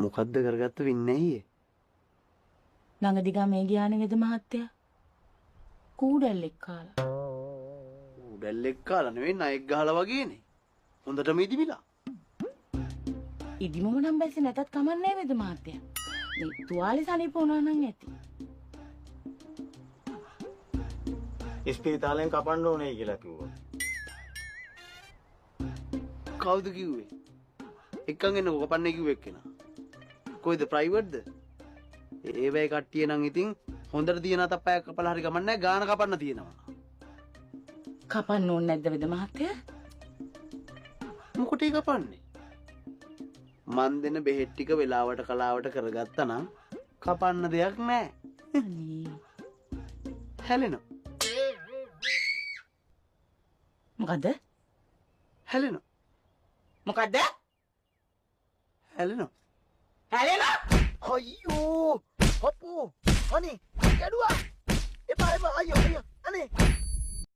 මොකද්ද කරගත්ත වින්නේ අයියේ? ළඟදි ගමේ ගියානේ වෙද මහත්තයා. කූඩැල්ලෙක් කාලා. කූඩැල්ලෙක් කාලා නෙවෙයි නයෙක් ගහලා වගේනේ. හොඳටම ඉදිමිලා. ඉදිමම නම් බැස්සේ නැතත් කමක් නෑ වෙද මහත්තයා. මේ තුවාලේ සනීප වුණා නම් ඇති. ඉස්පිරිතාලෙන් කපන්න ඕනේ කියලා කිව්වා. කවුද කිව්වේ? එක්කන් එන්නකෝ කපන්නේ කිව්ව එක්කෙනා. කොයිද ප්‍රයිවට්ද? ඒ වෙයි කට්ටිය නම් ඉතින් හොඳට තියෙන අතප්පයක් කපලා හරි ගමන් නැහැ, ගාන කපන්න තියෙනවා. කපන්න ඕනේ නැද්ද වෙද මහත්තයා? මොකටද කපන්නේ? මන් දෙන බෙහෙත් ටික වෙලාවට කලාවට කරගත්තා නම් කපන්න දෙයක් නැහැ. අනේ. හැලෙනවා. මොකද්ද? හැලෙනවා. මොකද්ද? හැලෙනවා. හැලෙනවා? අයියෝ, හප්පෝ, අනේ ගැඩුවා. එපා එපා, අයියෝ අයියෝ, අනේ.